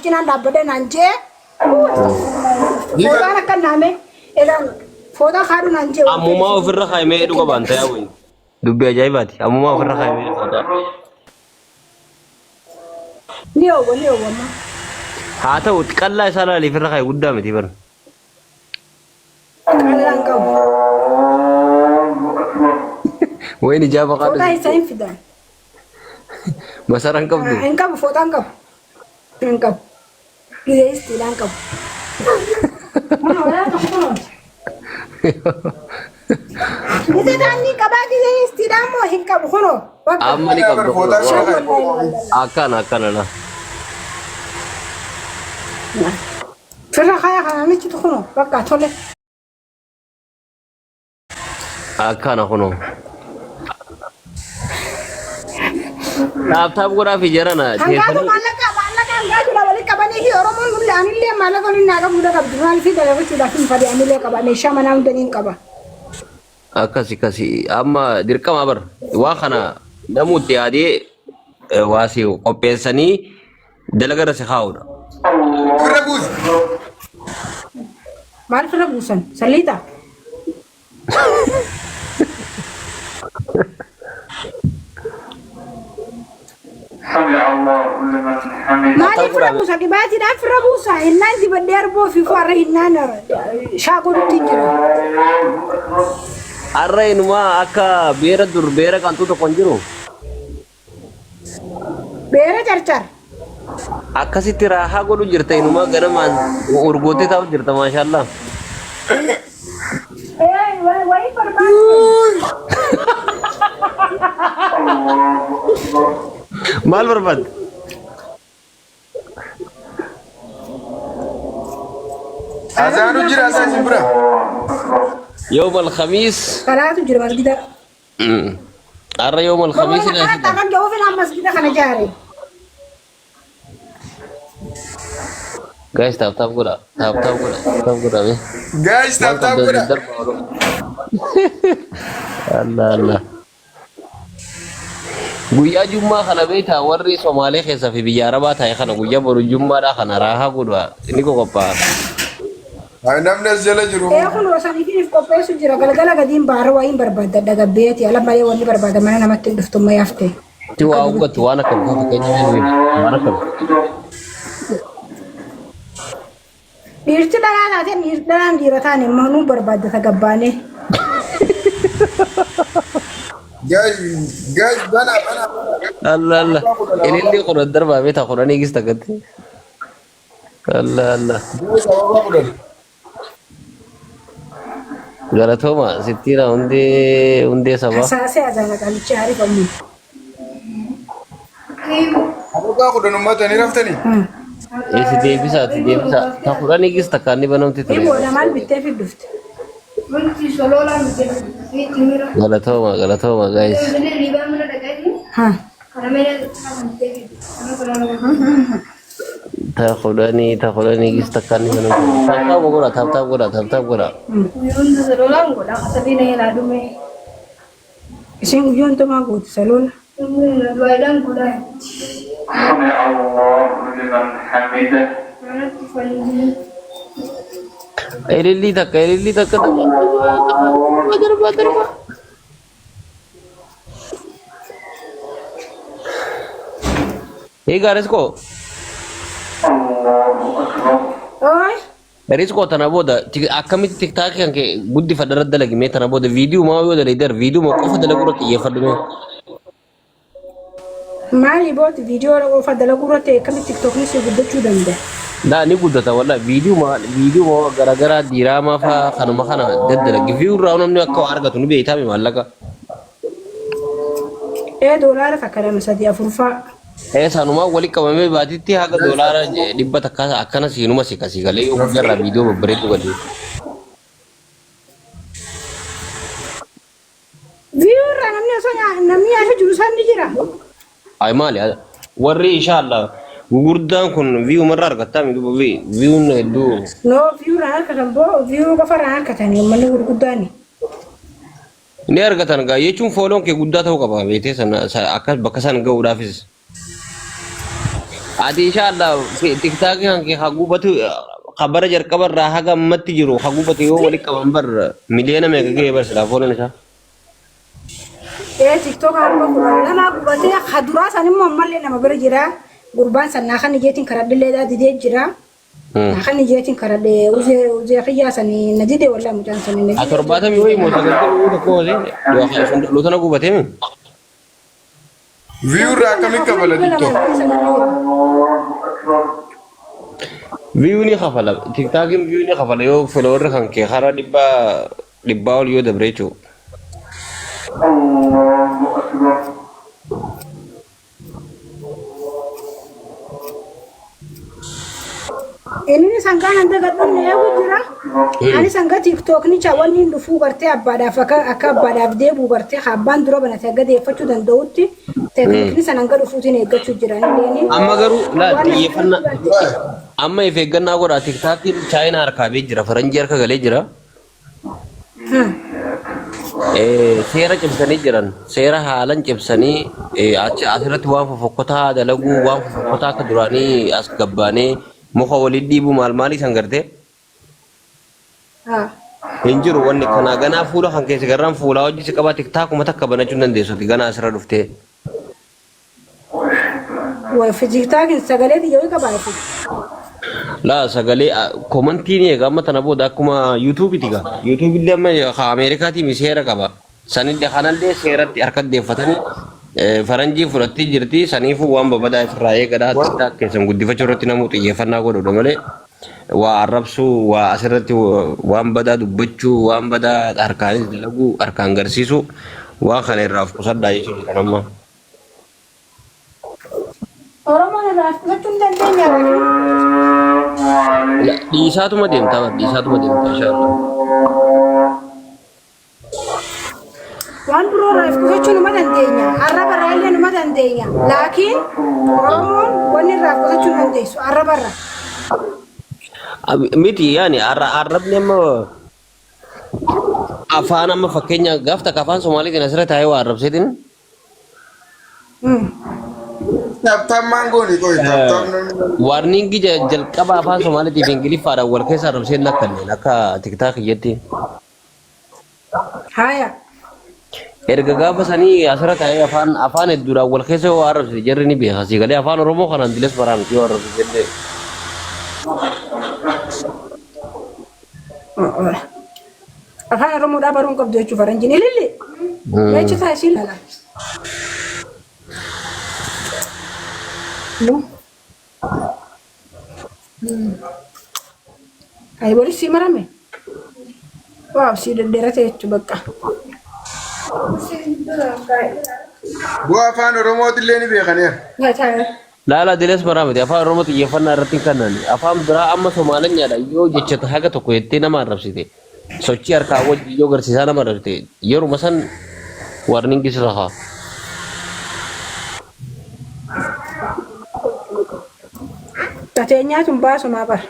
cinaan dhaabbadhe naan jee. Footaan akka naame elaan footaa kaadhu naan jee. Ammumaa ofirra kaayimee dhuga baanta yaa wayi. Dubbii ajaa'ibaati. Ammumaa ofirra kaayimee footaa. Ni oowwa ni oowwa amma. Haa ta'u qallaa isaa laaliif irra kaayi guddaa miti bara. Qallaan qabu. Wayin ijaaba Footaa qaadhu. isaa hin fidan. Masara hin qabdu. Hin qabu footaa hin qabu. Hin qabu. Gizee istiidhaan qabu. Kunoo yaa tokko kunooti. Gizee taanii qabaa gizee istiidhaan moo hin qabu kunoo. Bakka. Amma ni qabdu. Footaa Shan irra wallahi wallahi. Akkana akkana la. Firra kaya kana michitu kunoo bakka tole. Akkana kunoo. Taap taap godhaa fi jarana. Hangaatu maallaqa maallaqa hangaatu walitti qabanii fi Oromoon hundi anillee maallaqa waliin naa qabu qabdi maal fi dalagachuudhaaf hin fadhi anillee qaba meeshaa manaa hunda niin qaba. Akkasi akkasi amma dirqama bar waa kana namuutti yaadee waa si qopheessanii dalaga irra si kaa'uudha. Firra buusi. Maal firra buusan salliixa. سمع الله لمن حمده. Maaliif firra buusa dhibaatiidhaan firra buusa hinnaan dibadhee arboo fi warra hinnaan shaakorutti hin jira. الله أكبر. Har'a inumaa akka beera dur beera qanxuu tokko hin jiru. Beera carcar. Akkasitti raahaa godhu jirta inumaa ganamaan urgootee taa'u jirta maashaallah. Wayii barbaadu. الله أكبر. Maal barbaadde? Azaanu jira asaa isin bira. الله أكبر. Yawm al-khamiis. Kalaatu jira masgida. Har'a yawm al-khamiis Borona kana takan jawuu filaan masgida kana jaare. Guys taap taap godha. Taap taap godha. Taap taap godha mee. Guys Maal tap tap qabda godha. darba oolu. Allah Allah. Guyyaa jummaa kana beektaa warri Somaalee keessaa fi biyya Arabaa taa'e kana guyyaa boru jummaadhaa kana raahaa godha ni qoqophaa'a. Ay namni as jala jiru. Ee kun osaniif qopheessu jira galgala gadiin baara wayiin barbaadda dhagabbeeti ala malee wanni barbaada mana namatti hin dhuftu ammayyaaf ta'e. Itti waa uggatu waan akka bifa fakkeenya waan akka Dhiirti dhalaa taate dhiirti dhalaan dhiira taane immoo nuu barbaadda tagabbaanee. Guys guys bana bana bana. Allah Allah. Ililli kudhan darbaa beektaa kudhan eegis takkatti. Allah Allah. Guys ababaa kudhan. Galatooma sittiidha hundee hundee sabaa. Hasaasee azaana qaalichi ariifamu. Ababaa kudhan uummata ni raftanii. Isi deebisaati deebisaa. Ta kudhan eegis takkaan ni banamti Ni ture. booda maal bittee fi dhufte? Galatooma galatooma guys. Haa. Ta kudhanii ta kudhanii eegis takkaan ni banamti. Taap taap godha taap taap godha taap taap godha. Isheen guyyaa hundumaa gooti saloona. سمع الله لمن حمده. Ililli takka ililli takka darba darba darba. Egaa Riskoo. الله أكبر. Ooy. Riskoo tana booda akkamitti tiktaakii kan kee guddifadha irratti dalagi mee tana booda viidiyoo maa yoo dalagde viidiyoo maa qofa dalaguu irratti xiyyeeffadhu mee. Maali booti viidiyoo qofa dalaguu irratti akkamitti tiktookni si guddachuu danda'a? Laa ni guddata wallaahi viidiyoo maa viidiyoo maa garaagaraa diiraamaa fa'aa kanuma kana daddalagi viyuu irraa namni akka waa argatu ni beektaa mee maallaqa. Ee doolaara takka lama sadii afur fa'a. Ee sanumaa walitti qabamee baatitti haga doolaara dhibba takka akkana siinuma si kasii galee yoo guyyaarraa viidiyoo babbareedu galee. Viyuu irraa namni osoo namni nyaata jiru isaan ni jira. Ay maali warri inshallah gurguddaan kun viyuu marraa argattaa mi duuba viyuun hedduu. No viyuu irraa harkatan boo viyuu qofa irraa harkatan uummanni gurguddaani. Ni argatan gaa jechuun fooloon kee guddaa ta'uu qaba beektee sana akkas bakka san ga'uudhaafis. Ati inshallah tiktaakii kan kee haguubatu kabara jalqaba irraa haga ammatti jiru haguubatu yoo walitti qaban bar miliyoona meeqa ga'ee bar silaa fooloon isaa. Ee tiktok harka 12 gubatee kaduraa san immoo ammallee nama bira jira. Gurbaan san naa kan ijeetiin karadhilleedhaa didee jira. Naa kan ijeetiin karadhee uzee uzee kiyyaa sanii na dide wallaahi mucaan sanii na A dide. 70 wayii moo 90 wayii tokko hoosee lutana gubatee mi? View irraa akkamitti kafala TikTok? Allahu Akbar. Viyuu ni kafala. Tiktaakiin viyuu ni kafala yoo followerri kan kee karaa dhibbaa ol yoo dabre jechuudha. Allahu Akbar. Inni sangaan hanga gadhuun eegu jira. Ani sanga tiiktooknicha wanni hin dhufuu gartee abbaadhaaf akka abbaadhaaf deebi'u gartee abbaan dura banate akka deeffachuu danda'utti teeknikni san hanga dhufuutiin eeggachuu jira. Amma garuu laa xiyyeeffannaa amma if eeggannaa godhaa tiktaakiin chaayinaa harkaa bee jira faranjii harka galee jira. Seera cimsanii jiran seera haalan cimsanii achi asirratti waan fofokkotaa dalaguu waan fofokkotaa akka duraanii as gabbaanee muka waliin dhiibuu maal maalii san gartee hin jiru wanni kanaa ganaa fuula kan keessa garraan fuulaa hojii si qabaa tiktaakuma takka banachuu hin dandeessu ati ganaa asirra dhuftee. Tiktaakin sagalee xiyya wayii qabaa jechuudha. Laa sagalee komantiin eega amma tana booda akkuma yuutuubiiti gaa. Yuutuubillee amma ka Ameerikaatii seera qaba. Sanillee kanallee seeratti harka deeffatanii faranjii fudhattee jirti. Saniifuu waan babadaa ifirraa eegadhaa tiktaak keessan guddifachuu irratti namuu xiyyeeffannaa godhudha malee waa arrabsuu waa asirratti waan badaa dubbachuu waan badaa harkaanis dalaguu harkaan garsiisuu waan kana irraa of qusadhaa jechuudha kan amma. Oromoon irraa of qusachuu hin dandeenya laakiin. Dhiisaatuma deemtaa bar dhiisaatuma deemtaa inshaallah. Waan biroo irraa of qusachuu numa dandeenya. Arraba irraa illee numa dandeenya. Laakiin Oromoon wanni irraa of qusachuu hin dandeessu arraba irraa. Miti yaani arrabni amma afaan amma fakkeenya gaaf takka afaan Somaaliitiin asirra taa'ee waa arrabseetiin Tap tap maan gooni qoy tap tap namni. Warningi jalqaba afaan Somaaliitii fi Ingiliffaadhaan wal keessa arrabseen lakkanneen akka tiktaak kiyyatti. Haya. Erga gaafa sanii asirra taa'ee afaan afaan hedduudhaan wal keessa yoo arrabsite jarri ni beeka. Sii galee afaan Oromoo kanaan diles baraa miti yoo arrabsite illee. Afaan Oromoodhaa baruun qabdu jechuuf faranjiin ililli. Jechi isaa isiin lala. Ayi wali sii marame. Waaw sii dhedheerate jechuu bakka. Bu'aa afaan Oromootillee ni beekaniira. Laala diles baraa miti afaan Oromoo xiyyeeffannaa irratti hin kennani. Afaan biraa amma Somaalanyaadha yoo jechata haga tokko jettee nama arrabsite sochii harkaa wajjin yoo garsiisaa nama arrabsite yeruma san warningi sirra haa. Tateenyaa tun baasumaa bara.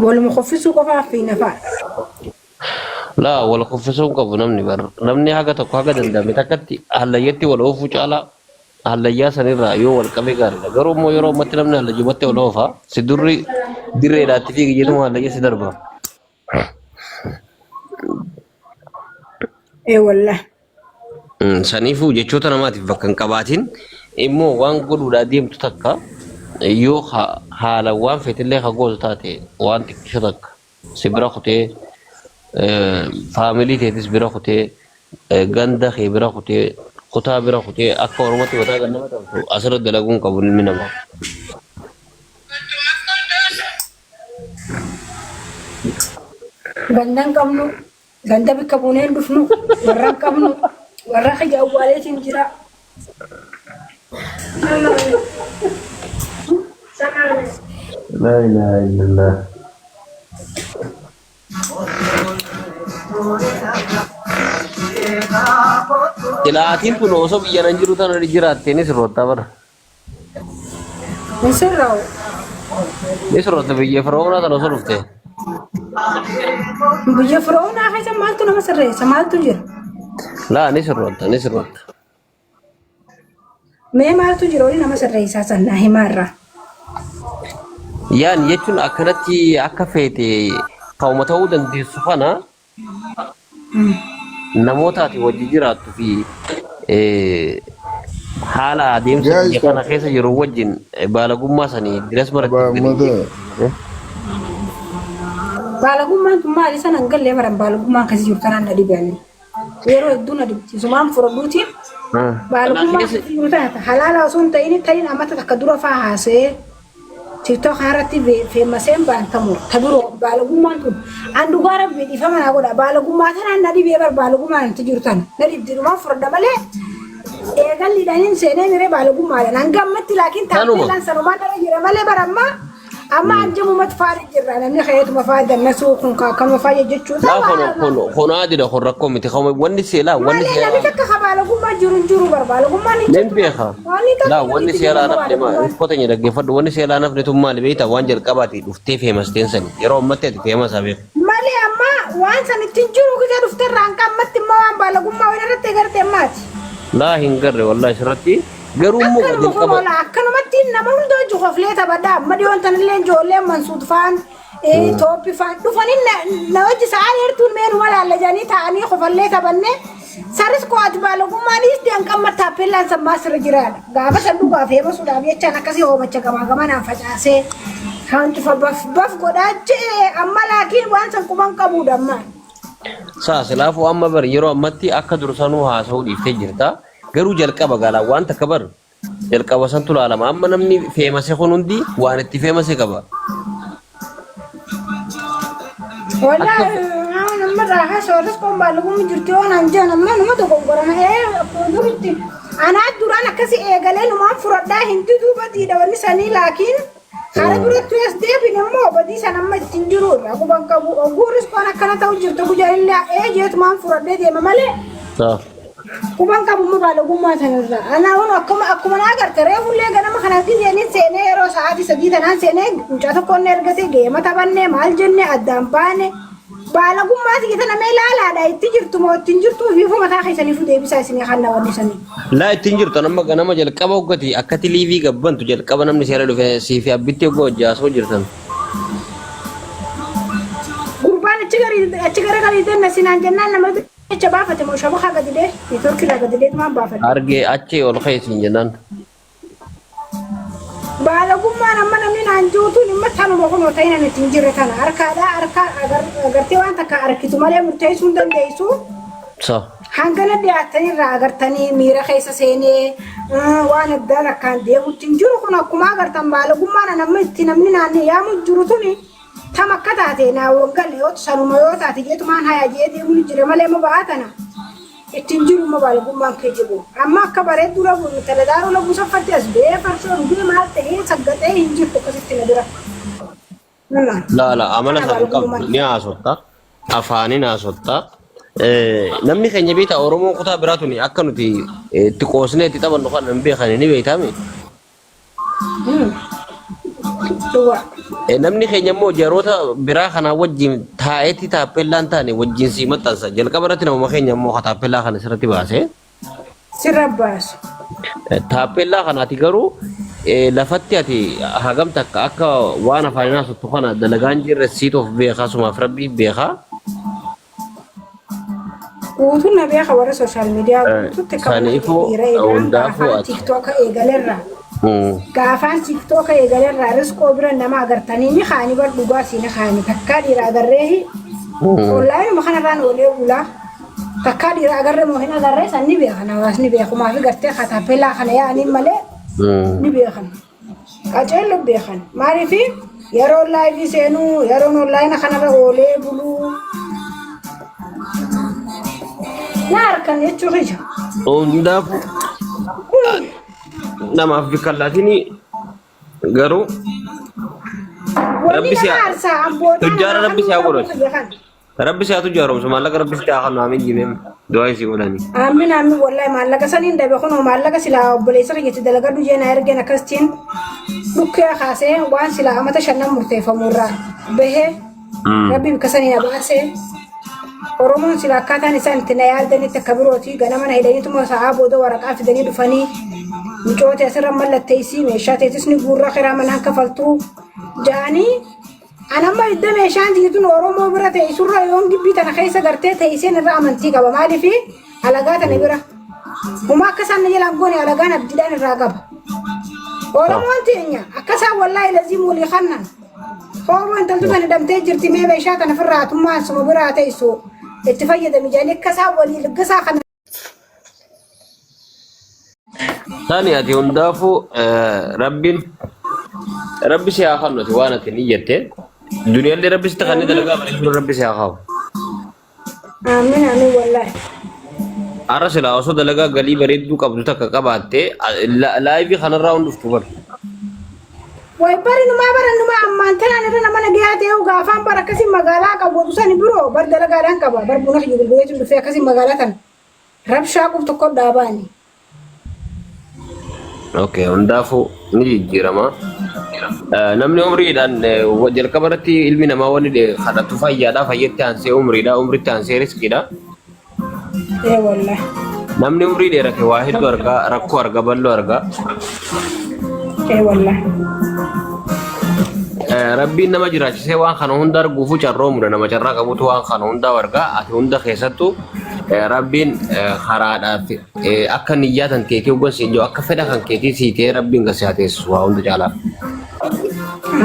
Waluma kuffisuu qofaaf fi nafaa. Laa wal kuffisuu hin qabu namni bar namni haga tokko haga danda'ame takkatti hallayyatti wal oofuu caalaa hallayyaa sanirraa yoo wal qabe gaariidha. Garuu immoo yeroo ammatti namni hallayyumatti wal oofa si durri dirreedhaatti fiigi jedhuma hallayya si darba. Ee wallahi. Saniifuu jechoota namaatiif bakka hin qabaatin immoo waan godhuudhaa deemtu takka yoo haala waan feetillee ka gootu taate waan xiqqisho takka si bira kutee faamilii teetis bira kutee ganda kee bira kutee kutaa bira kutee akka Oromootti mataa kan nama qabdu asirra dalaguu hin qabu ilmi namaa. Ganda hin qabnu, ganda bikka buunee hin dhufnu, warra hin qabnu, warra kiyya awwaaleetiin jira. Laa ilaaha illallah. Silaatiin kun osoo biyya nan jiru tana jiraattee ni sirroottaa bara. Hin sirraa'u. Ni sirrootta biyya firoomnaa tana osoo dhufte. Biyya firoomnaa keessa maaltu nama sirreessa? Maaltu jira? Laa ni sirroota ni sirroota. Mee maaltu jira wali nama sirreessaa san naa himaa irraa. Yaan jechuun akkanatti akka feete kauma ta'uu dandeessu kana namoota ati wajji jiraattu fi haala adeemsa Guys, biyya kana keessa jiru wajjin baalagummaa sanii diras maratti gadi Mother. deebisu. Baalagummaan tun maali sana hin gallee baran baalagummaan akkasii jiru tanaan na dhibe ani. Yeroo hedduu na dhibdi. Isumaan fudhadhuutiin baalagummaan akkasii jiru tana halaala osoo hin ta'in ta'in amata takka dura faa haasa'ee TikTok irratti feemaseen baantamu ta biroo baalagummaan tun an dhugaa rabbii dhiifama naa godha baalagummaa tanaan na dhibee bar baalagummaan itti jiru tana na dhibdi dhumaan fudhadha malee eegalliidhaan hin seenee miree baalagummaadhaan hanga ammatti laakiin Tanuma. taappeellaan sanumaan irra jira malee bara ammaa amma anjamumatti faana jirra namni ka'eetuma faa dannasuu kun akkanuma faa jechuudha. Laa kun kun kun aadidha kun rakkoo miti. Kan wanni seelaa wanni Malee seelaa namni takka ka baalagummaa jiru hin jiru bar baalagummaan hin Nen jirtu. beeka. Wanni takka Laa wanni itti seelaa jiru nafne maa baalagummaan. uffata inni dhaggeeffadhu wanni seelaa nafne tun maali beektaa waan jalqabaati dhuftee feemasteen sani yeroo ammatti ati feemasaa beeku. Malee amma waan san ittiin jiru gisa dhufte irraan qammatti immoo waan baalagummaa wayii irratti egarte ammaati. Laa hin garre wallahi sirratti garuu immoo Akkanuma kun jalqaba oola akkanumatti nama hunda hojii koflee taphadha amma dhiyoon tanillee ijoolleen Mansuud faan Tooppi faan dhufanii na hojii sa'aa dheertuun meenuma laalla jedhanii taa'anii kofallee taphanne sarris koo ati baalagummaa dhiiste hanqamma taappeellaan sammaa sirra jiraadha. Gaafa san dhugaaf heemasuudhaaf jechaan akkasii hoomacha gamaa gamanaan facaasee kan cufa baf baf godhaa jee amma laakiin waan san quban qabuudha amma. Saa silaafuu amma bar yeroo ammatti akka dursanuu haasa'uu dhiiftee jirta. Garuu jalqaba galaa waan takka bar jalqaba santu laalama. Amma namni feemase kun hundi waan itti feemase qaba. Wallahi nama raahaa soorris kun baalagummi jirti yoo naan jedhan amma nama dogoggorama ee akkuma duritti anaa duraan akkasi eegalee numaan furadhaa hin diduu badiidha wanni sanii laakiin kara duratti as deebine immoo badii san amma ittiin jiru irraa quban qabu ogguurris kun akkana ta'u jirtu guyyaan ee jeetumaan furadhee deema malee Saa. Quban qabu immoo baalagummaa sanarraa. Anaa kun akkuma akkuma naa agarte reefullee ganama kana gizeenin seenee yeroo sa'aatii sadii tanaan seenee mucaa tokko inni ergate geema taphannee maal jenne addaan baane baalagummaa siyya tana mee laalaadha itti jirtu moo ittiin jirtu fiifuu mataa keessaniifuu deebisaa isinii kan wanni sanii. Laa ittiin jirtu nama ganama jalqaba hoggati akkati liivii gabbantu jalqaba namni seera dhufe sii fi abbitti hogga hojii haasoo jirtan. Gurbaan achi garii achi gara garii deemna sinaan jennaan nama Jecha baafate moo shabakaa gadi dhee neetworkii irraa gadi dheetu maan baafate. Argee achii ol keessiin jennaan. Baalagummaan amma namni naan jirutuun imma tanuma kunoo ta'in ani ittiin jirre tana harkaadhaa harka agartee waan takka arkitu malee murteessuu hin dandeessu. Sa. Hangana dhiyaattanii irraa agartanii miira keessa seenee waan addaa lakkaan deemutti hin jiru kun akkuma agartan baalagummaan an amma itti namni naan yaamu jiru tuni Tam akka taate naa waggal yoo sanuma yoo taate jeetumaan haya jee deemuun jira malee amma ba'aa tana ittiin jiru immoo baalagummaan kee jiru. Amma akka bareedduu labu intala daaruu labuu saffatti as ba'ee farsoo dhugee maal ta'ee saggaxee hin jirtu akkasitti na bira. Nama. Laa laa amala Kana sana hin qabdu baalagummaan. ni haasotta afaaniin haasotta. Namni keenya beektaa Oromoon kutaa biraa tuni akka nuti itti qoosnee itti taphannu kana hin beekani ni beektaami. Dhugaa. Namni keenya immoo jaroota biraa kanaa wajjin taa'eetti taappellaan taane wajjin sii maxxansa. Jalqaba irratti namuma keenya immoo ka taappellaa kana sirratti baase. Sirra baasu. Taappellaa kanaati garuu lafatti ati hagam takka akka waan afaaniin haasoftu kana dalagaan jirre siitu of beekaa sumaaf rabbii beekaa. Guutuun na beeka warra sooshaal miidiyaa guutuutti akka warra Saniifuu dhiira eegalan hundaafuu gaafaan ati. tiiktooka eegalerra. Gaafaan tiiktooka eegalerra riskoo bira nama agartanii ni kaani bar dhugaa si ni kaani takkaa dhiira agarreehi onlaayinuma kanarraan oolee bulaa takkaa dhiira agarre moo hin agarree san ni beekan hawaasni beekumaa fi gartee kataappellaa kana yaa'aniin malee ni beekan. Qaceello beekan maaliif yeroo laayivii seenuu yeroon onlaayina kanarra oolee buluu na harkan jechuu kiyya. Hundaafuu namaaf bikka laatinii garuu Wanni Rabbi si nama haa- aarsaa ambootaa tujjaara namaa Rabbi si haa kan godhatu. kiyya kana. Rabbi si haa tujjaaromsu maallaqa rabbi si haa kennu amiin jibeen du'aa isii godhanii. Aamin aamin wallahi maallaqa saniin dhabe kunoo maallaqa silaa obboleessa kiyyatti dalagadhu jee na ergeen akkasitiin dhukkee kaasee waan silaa amata shannan murteeffamu irraa bahee rabbi bikka sanii na baasee. Oromoon sila akkaataan isaan itti na yaadanitti akka birooti ganama na hidhaniituma sa'aa booda waraqaa fidanii dhufanii mucoota asirra mallatteessii meeshaa teessis ni guurra kiraa manaan kafaltuu ja'anii an amma hidda meeshaan jiitun Oromoo bira ta'e surra yoon gibbii tana keessa gartee teesseen irra amantii qaba maaliif alagaa tana bira Huma akka isaan na jalaan goone alagaan abdiidhaan irraa qaba. Oromoon teenya akka isaan wallaahi laziim walii kannan. Hooboo intaltu tana hidhamtee jirti mee meeshaa tana firraa hatummaan suma biraa teessu itti fayyadami jedhanii akka isaan walii liggisaa kana. Sani ati hundaafuu rabbiin rabbi si haa kennu ati waan ati niyyatte duniyaallee rabbi sitti kennee dalagaa bareedduu rabbi si haa kaa'u. Aamin aamin wallaahi. Har'a silaa osoo dalagaa galii bareedduu qabdu takka qabaatte laayivii kanarraa hin dhuftu bar. Way bari numaa bara numaa ammaan tanaan irra nama nagayaa ta'e gaafaan bara akkasii magaalaa qabu sani biroo bar dalagaadhaan qaba bar buna kiyya gurgureetu dhufee akkasii magaalaa tana rabshaa qub tokko dhaabaani. Okay, hundaafuu ni jijjiirama. Namni umriidhaan jalqaba irratti ilmi namaa wanni kadhatu fayyaadha. Fayyatti aansee umriidha. Umritti aansee riskiidha. Ee wallahi. Namni umrii dheerate waa hedduu argaa, rakkoo argaa, bal'oo argaa. Ee wallahi. Rabbiin nama jiraachisee waan kana hunda arguufu carroomudha. Nama carraa qabutu waan kana hunda argaa. Ati hunda keessattuu Rabbiin karaadhaaf akka niyyaa tan keetii hoggan siin jiru akka fedha kan keetii sii ta'ee Rabbiin gasi haa teessisu waa hunda caalaa.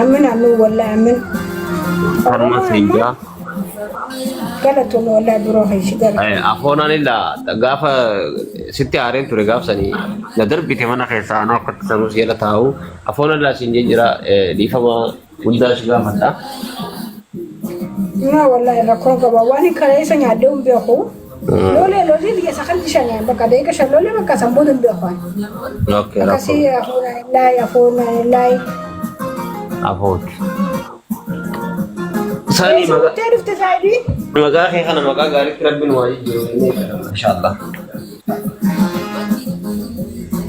Amin amin wallahi amin. Kanuma siin jaa. Galatoomii wallahi biroo keessa galatoomii. Afoonaan illaa gaafa sitti aareen ture gaafsanii na darbite mana keessaa anoo akka sanus jala taa'u afoonaan illaa siin jee jira dhiifama guddaa si gaafadha. No wallahi rakkoon qaba waan kaleessa nyaadhee hin beeku. Lolee lolee biyya sakan shanii bakka daqiiqa shan lolee bakka san booda hin beeku. Okay, Akkasii rakkoo afoonaan illaahi afoonaan illaahi. afoot. Sani Eessa maqaa kuttee dhufte saayibii? maqaa kee kana maqaa gaariitti rabbiin waa jijjiiru jennee kadhanna inshallah.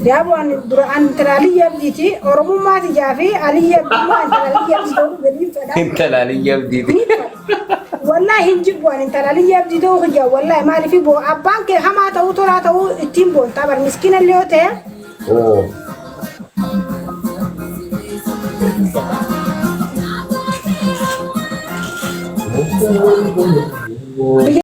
Yaa bu'aan dura an intala Aliyyi Abdiiti Oromummaa tiyyaa fi Aliyyi Abdummaa intala Aliyyi Abdii ta'uu gadiin fedha. Intala Aliyyi Abdiiti. Ni fedha. Wallahi hin jibbu an intala Aliyyi Abdii ta'uu kiyya wallahi maaliif boo abbaan kee hamaa ta'uu tolaa ta'uu ittiin boontaa bar miskiina illee yoo ta'e Oo. Biyya